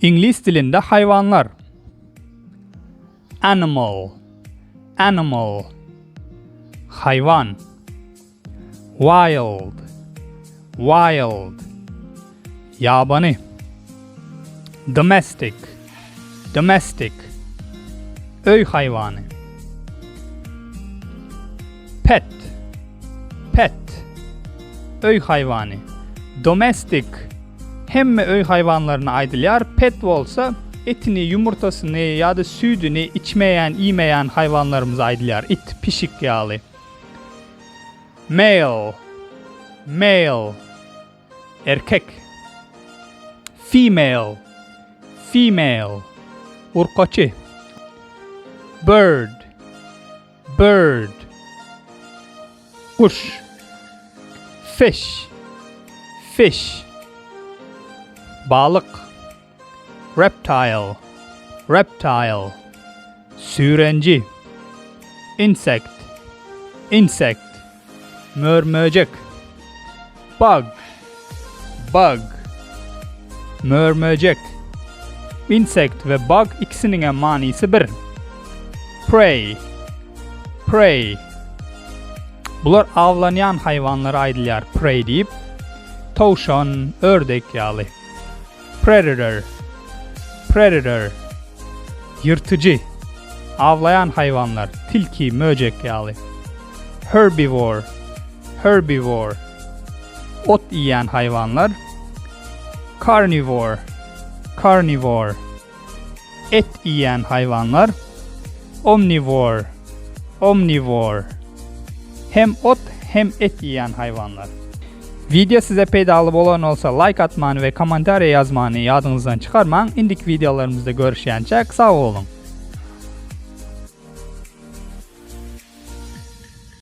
Iňlis dilinde haýwanlar. Animal, animal, haýwan. Wild, wild, ýabany. Domestic, domestic, öý haýwany. Pet, pet, öý haýwany. Domestic, hemme öý haýwanlaryna aýdylýar, pet bolsa etini, ýumurtasyny ýa-da süýdüni içmeýän, iýmeýän haýwanlarymyza aýdylýar, it, pişik ýaly. Male, male, erkek. Female, female, urkaçy. Bird, bird, guş. Fish, fish, balyk. Reptile, reptile, süýrenji. Insect, insect, mör-möjek. Bug, bug, mör-möjek. Insect we bug ikisiniňem manysy bir. Prey, prey, bular awlanýan haýwanlara aýdylýar prey diýip, towşan, ördek ýaly. Predator, predator, ýyrtyjy, awlaýan haýwanlar, tilki, möjek ýaly. Herbivore, herbivore, ot iýýän haýwanlar. Carnivore, carnivore, et iýýän haýwanlar. Omnivore, omnivore, hem ot, hem et iýýän haýwanlar. Wideo size peýdaly bolan bolsa laýk atmany we kommentariýa ýazmany ýadyňyzdan çykarmaň. Indiki wideolarymyzda görüşýänçäk sag boluň.